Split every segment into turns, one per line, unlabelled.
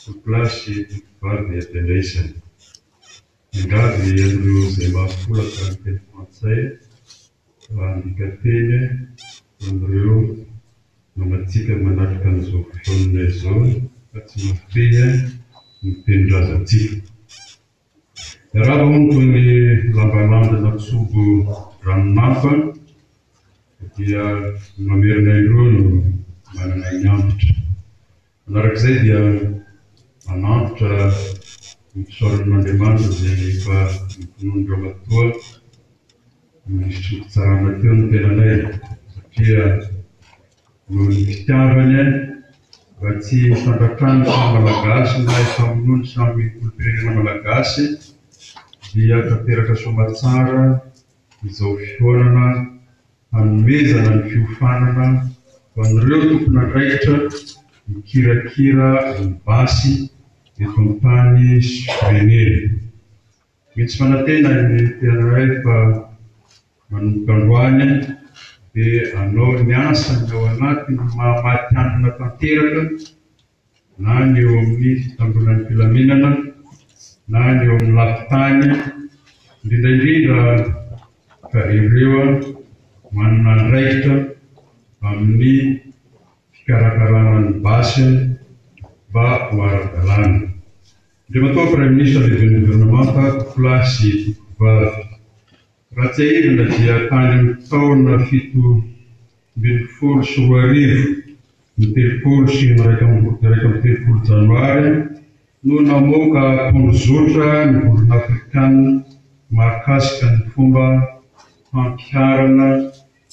Tompolahy sy tompovavy ampiandraisana. Miangavy an'ireo izay mahafolaka ny teny frantsay mba handika teny ho an'ireo namantsika manatrika an'izao fihaonana izao fa tsy mahafehy ny tenin-drazantsika. Miarahaba hono toy ny lambalandy natsobo ranon'ampa dia ny mamerina ireo no manana ny antitra. Manarak'izay dia manantitra ny fisaorana an'Andriamanitra izay efa notononin'i Ramatoa Minisitry ny Fitsarana teo ny tenanay satria noho ny fitiavany raha tsy hifandratrany samy Malagasy na hifamonoany samy olom-pirenena Malagasy dia tanteraka soamatsara izao fihaonana hanomezana ny fiofanana ho an'ireo tompon'andraikitra mikirakira ny basy eto an-tany sy firenena. Misy fanantena ny tenanay fa manomboka androany dia hanao ny asany ao anatin'ny maha matihanina tanteraka na ny eo amin'ny fitandroana ny filaminana na ny eo amin'ny lafin-tany, indrindra indrindra fa ireo manana andraikitra amin'ny fikarakarana ny basy mba ho ara-dalàna. Andriamatoa Praiminisitra Lehiben'ny Governemanta, Tompokolahy sy Tompokovavy. Raha tsiahivina dia tany amin'ny taona 2017, ny 30 sy 31 janoary no namoaka tondrozotra ny Vondrona Afrikana mahakasika ny fomba fampiharana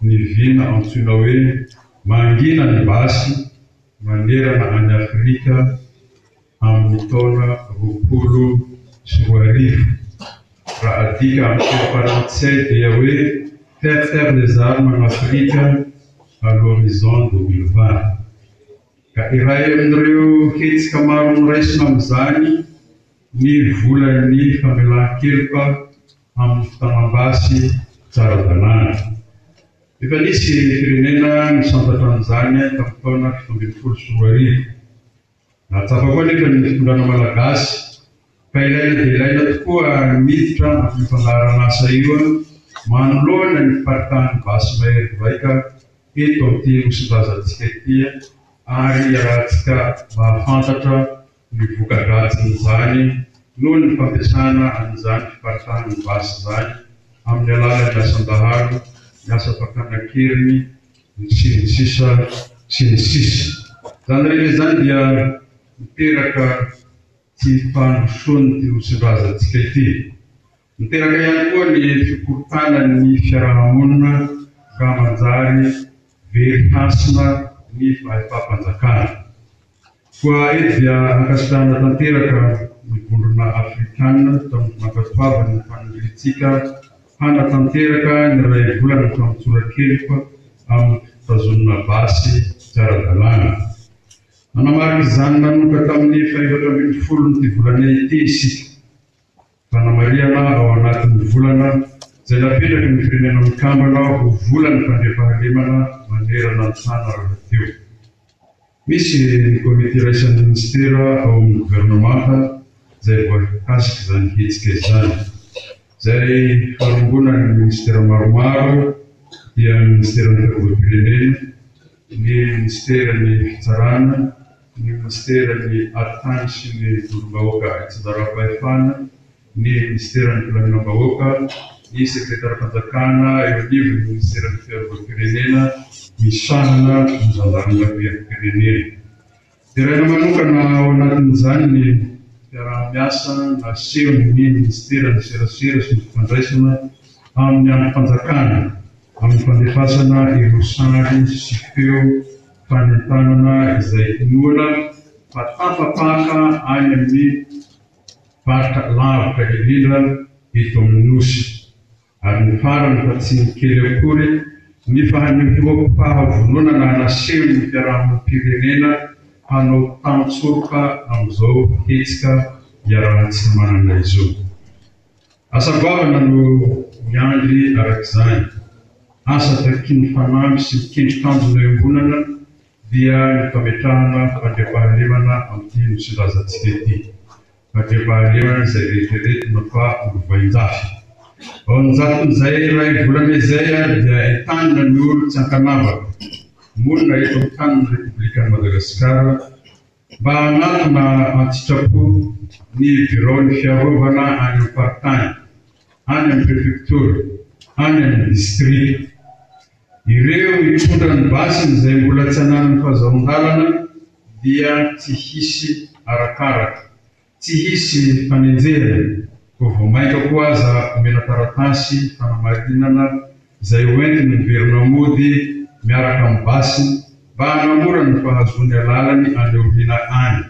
ny vina antsoina hoe Mangina ny basy manerana an'i Afrika amin'ny taona 2020. Raha adika amin'ny teny farantsay dia hoe Faire taire les armes en Afrique à l'horizon 2020. Ka iray amin'ireo hetsika maro noraisina amin'izany ny volan'ny famelan-keloka amin'ny fitanam-basy tsy ara-dalàna. Efa nisy firenena nisantatra an'izany tamin'ny taona 2017. Nahatsapa koa anefa ny fitondrana malagasy fa ilaina dia ilaina tokoa ny miditra amin'io fandaharan'asa io manoloana ny fiparitahan'ny basy mahery vaika eto amin'ity nosin-drazantsika ity ary iarahantsika mahafantatra ny voka-dratsin'izany noho ny fampiasana an'izany fiparitahan'ny basy izany amin'ny alalan'ny asan-dahalo, ny asa fakana an-keriny, sy ny sisa sy ny sisa. Izany rehetra izany dia miteraka tsy fandrosoan'ity Nosin-drazantsika ity. Miteraka ihany koa ny fikorontanan'ny fiaraha-monina ka manjary very hasina ny fahefam-panjakana. Koa eto dia ankasitrahana tanteraka ny Vondrona Afrikana tamin'ny fankatoavany ny faniriantsika hanatanteraka ny iray volana famotsoran-keloka amin'ny fitazonana basy tsy ara-dalàna. Nanamarika izany nanomboka tamin'ny faha-14 ity volana ity isika. Fanamarihana ao anatin'ny volana izay napetraky ny Firenena Mikambana ho volan'ny fandriampahalemana manerana ny tany rahateo. Misy ny komity iraisan'ny minisitera ao amin'ny governemanta izay voakasik'izany hetsika izany, izay ifarimbonan'ny minisitera maromaro dia ny minisiteran'ny Fiarovam-pirenena, ny minisiteran'ny Fitsarana, ny minisiteran'ny Atitany sy ny Vondrom-bahoaka Itsinjaram-pahefana, ny minisiteran'ny Filaminam-bahoaka, ny sekreteram-panjakana eo anivon'ny minisiteran'ny Fiarovam-pirenena misahana ny zandarimariam-pirenena. Deraina manokana ao anatin'izany ny fiaraha-miasa nasehon'ny minisiteran'ny Serasera sy ny Fifandraisana amin'ny andrim-panjakana amin'ny fandefasana ireo sary sy feo fanentanana izay inoana fa tafapaka any amin'ny faritra lavitra indrindra eto amin'ny Nosy. Ary ny farany fa tsy ny kely akory, ny fahanehoam-pahavononana nasehon'ny fiarahamonim-pirenena hanao tantsoroka amin'izao hetsika iarahantsika manana izao. Asa goavana no miandry araka izany. Asa takian'ny fanamby sy ny kendry tanjona iombonana. dia ny fametrahana fandriampahalemana amin'ity nosilazantsika ity. Fandriampahalemana izay eritreretina fa holovain-jafy. Ao an-jaton'izay iray volana izay ary dia entanina ny olon-tsy ankanavaka monina eto amin'ny tanin'ny Repoblikan'i Madagasikara mba hanatona an-tsitrapo ny biraon'ny fiarovana any amin'ny faritany, any amin'ny prefektora, any amin'ny distrika. Ireo hitondra ny basiny izay mbola tsy ananany fahazahoan-dalana dia tsy hisy arakaraka. Tsy hisy fanenjehana, koa vao mainka koa aza omena taratasy fanamarinana izay hoentiny miverina mody miaraka amin'ny basiny mba hanamora ny fahazoany alalany any aoriana any.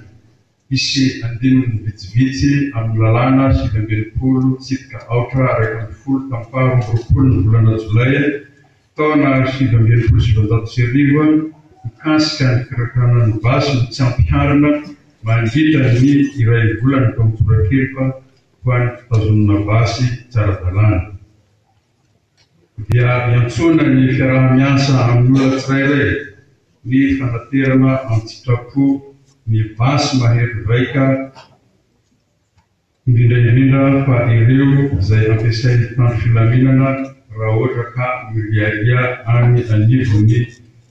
Hisy andininy vitsivitsy amin'ny lalàna 69 tsipika aotra 11 tamin'ny faha 22 ny volana jolay taona 1969 mikasika ny firakirana ny basy no tsy ampiharina mandritra ny iray volana mpamotoran-keloka ho an'ny fitazonana basy tsy ara-dalàna. Dia iantsoana ny fiaraha-miasa amin'ny olona tsirairay ny fanaterana an-tsitrapo ny basy mahery vaika indrindra indrindra fa ireo izay ampiasain'ny mpitandro filaminana raha ohatra ka miriaria any anivon'ny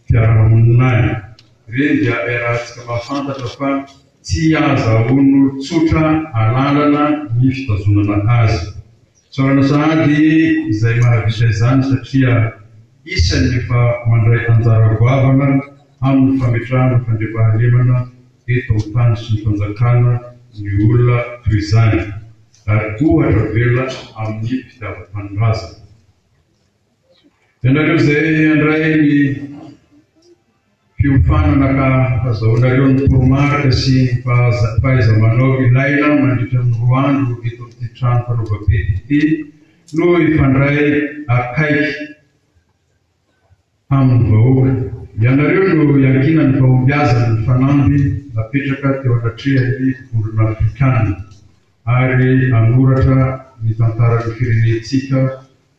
fiarahamonina any. Ireny dia iarahantsika mahafantatra fa tsy ahazahoan'olon-tsotra alalana ny fitazonana azy. Isaorana sahady izay mahavita izany satria isan'ny efa mandray anjara goavana amin'ny fametrahana fandriampahalemana eto amin'ny tany sy ny fanjakana ny olona toy izany ary ohatra velona amin'ny fitiavan-tanindrazana. Ianareo izay handray ny fiofanana ka hazahoanareo ny toromarika sy ny fahaiza-manao ilaina mandritra ny roa andro eto amin'ity trano fanaovam-pety ity no hifandray akaiky amin'ny vahoaka. Ianareo no iankinan'ny fahombiazan'ny fanamby napetraka teo anatrehan'ny Vondrona Afrikana ary hanoratra ny tantaran'ny firenentsika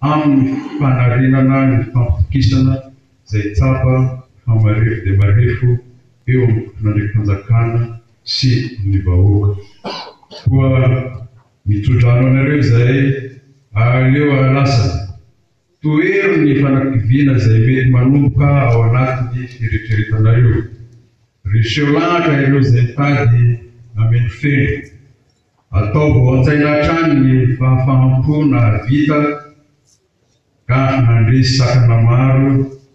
amin'ny fanarenana ny fifampitokisana izay tsapa fa marefo dia marefo eo amin'ny tompon'andraiki-panjakana sy ny vahoaka. Koa mitso-drano anareo izahay, aleo hahalasana. Tohero ny fanakiviana izay mety manomboka ao anatin'ny fieritreretanareo. Reseo lahatra ireo izay mitady hamendrofendro. Ataovy ao an-tsaina hatrany ny fahafaham-po nahavita ka nandresy sakana maro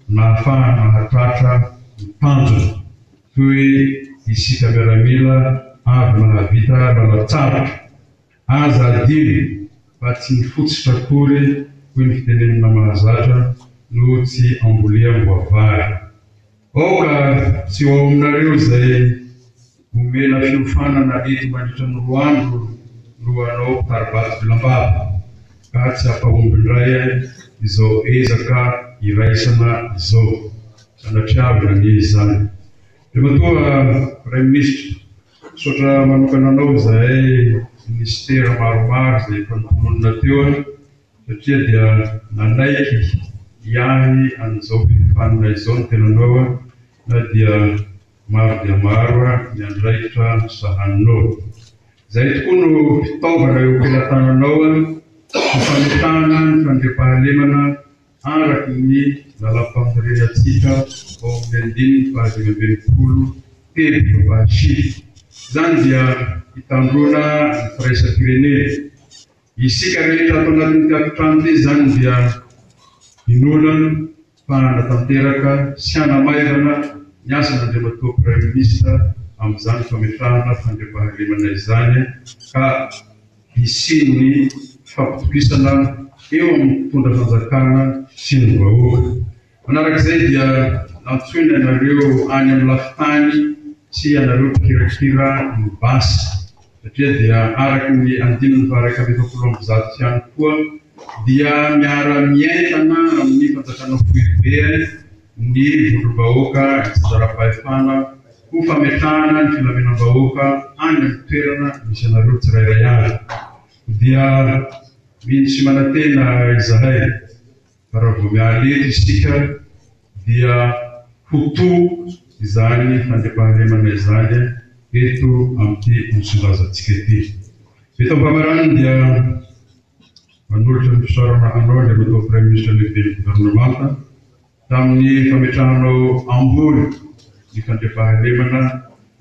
nahafahana nahatratra ny tanjona, toy isika miaramila avy nahavita lalan-tsarotra. Aza adino fa tsy ny fotsitra akory, hoy ny fitenenana mahazatra, no tsy amboleam-boavary. Aoka tsy ho ao aminareo izay omena fiofanana eto mandritra ny roa andro no hanao mpitari-bato vilam-bava, ka tsy hampahomby indray izao ezaka iraisana izao. Sanatriavina anie izany. Andriamatoa Praiminisitra, Misaotra manokana anao izahay minisitera maromaro izay efa notononina teo satria dia nanaiky hiahy an'izao fiofanana izao ny tenanao na dia maro dia maro ny andraikitra sahaninao. Izay tokoa no fitaovana eo am-pelatananao ho fametrahana ny fandriampahalemana araka ny lalàmpanorenantsika ao amin'ny andininy faha 65 teboka fahasivy. Izany dia hitandroana ny firaisam-pirenena. Isika rehetra ato anatin'ity ato-trano ity izany dia inoana fa hanatanteraka sy hanamaivana ny asan'Andriamatoa Praiminisitra amin'izany fametrahana fandriampahalemana izany ka hisian'ny fifampitokisana eo amin'ny mpitondra fanjakana sy ny vahoaka. Manarak'izay dia nantsoina ianareo any amin'ny lafintany sy ianareo mpikirakira ny basy satria dia araka ny andininy faha-141 ihany koa dia miara-mientana amin'ny fanjakana foibe ny vondrom-bahoaka itsinjaram-pahefana ho fametrahana ny filaminam-bahoaka any amin'ny toerana misy anareo tsirairay avy. Dia mino sy manantena izahay fa raha vao miala eto isika dia ho to izany fandriampahalemana izany eto amin'ity Nosindrazantsika ity. Eto am-pamaranana dia manolotra ny fisaorana anao Andriamatoa Praiminisitra Lehiben'ny Governemanta tamin'ny fametrahanao ambony ny fandriampahalemana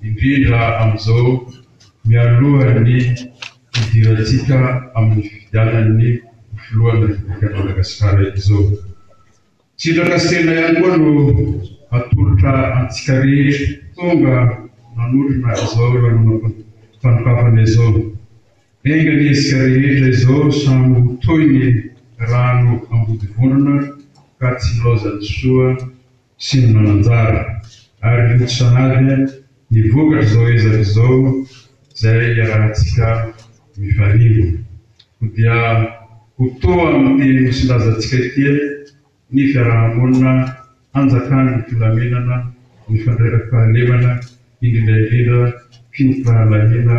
indrindra amin'izao mialohan'ny hidirantsika amin'ny fifidianan'ny ho filohan'ny Repoblikan'i Madagasikara izao. Sitraka sy tena ihany koa no atolotra antsika rehetra tonga nanotrona izao lanonam-panokafana izao. Enga anie isika rehetra izao samy ho toy ny rano ambodivondrona ka tsy ilaozan'ny soa sy ny mananjara, ary hioty sahady ny vokatr'izao ezaka izao izay iarahantsika mifarimbo. Koa dia ho toa amin'ity nosilazantsika ity ny fiaraha-monina hanjakan'ny filaminana, ny fandriampahalemana, indrindra indrindra fifampirahalahiana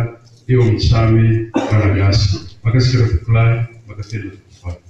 eo amin'ny samy Malagasy. Mankasitraka tompokolahy, mankatelina tompokovavy.